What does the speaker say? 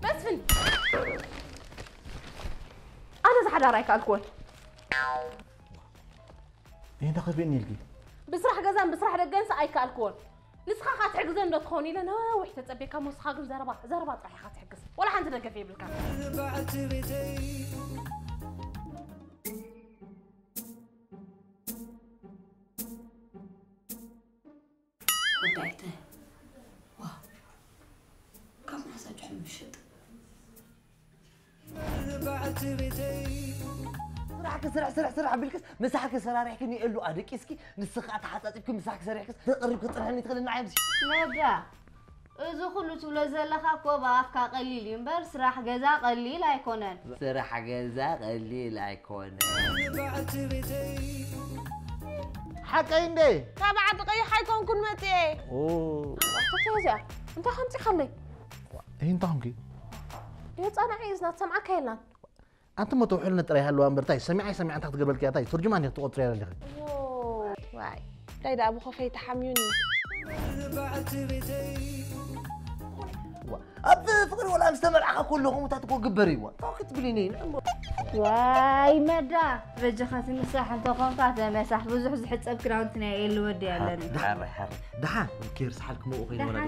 መስፍን፣ ኣነ ዝሓዳር ኣይከኣልኩዎን። ይህን ተኸቢእኒ ኢልኪ ብስራሕ ገዛን ብስራሕ ደገንስ ኣይከኣልኩዎን። ንስኻ ኻትሕግዘን ዶ ትኸውን ኢለ ነዊሕ ተጸቤካ፣ ሞስኻ ግን ዘረባ ዘረባ ጥራሕ ኢኻ ትሕግዝ። ወላ ሓንቲ ደገፍ የብልካ። ወዳይተ ዋ ካብ ማሳጅ ምሽጥ ስራሕ ስራሕ ስራሕ ስራሕ ቢልክስ ምሳሕ ከሰራሪሕክኒ የሉ ኣደቂስኪ ንስኻ ተሓጻጺብኪ ምሳሕ ክሰሪሕክስ ተቐሪብኪ ጥርሕኒ ትኽእል ንዓይ ምሲ ነዳ እዚ ኩሉ ትብሎ ዘለኻ እኮ ብኣፍካ ቀሊል እዩ እምበር ስራሕ ገዛ ቀሊል ኣይኮነን። ስራሕ ገዛ ቀሊል ኣይኮነ። ሓቀይ እንዴ? ካብ ዓዲ ቀይሕ ኣይኮንኩን መፅኤ። እዚኣ እንታይ ከምፂኻለይ? ይህ እንታይ ኾንኪ? የፃናዒ እዝና ትሰምዓካ የላን። ኣንቲ ሞ ተውሕልነ ጥራይ ሃለዋ እምበር ታይ ሰሚዓይ ሰሚዓ እንታይ ክትገብረልኪ እያ ታይ ተርጅማን ኢኺ ትቆፅርያ ዘለኺ። ዋይ እንታይ ደኣ ብኾፈይ ተሓምዩኒ። ኣብ ፍቅሪ ወላ ምስ ተመርዓኻ ከሎ ከምኡታት እኮ ግበር እዩ እንታይ ክትብሊ ነይ ዋይ መዳ በጃኻ ትንሳሕ እንተኾንካ ተመሳሕ ብዙሕ ዝሕፀብ ክዳውንቲ ናይ ኤሊ ወዲ ኣለኒ። ድሓን ኬር ሰሓልክሞ ኮይኑ ወላ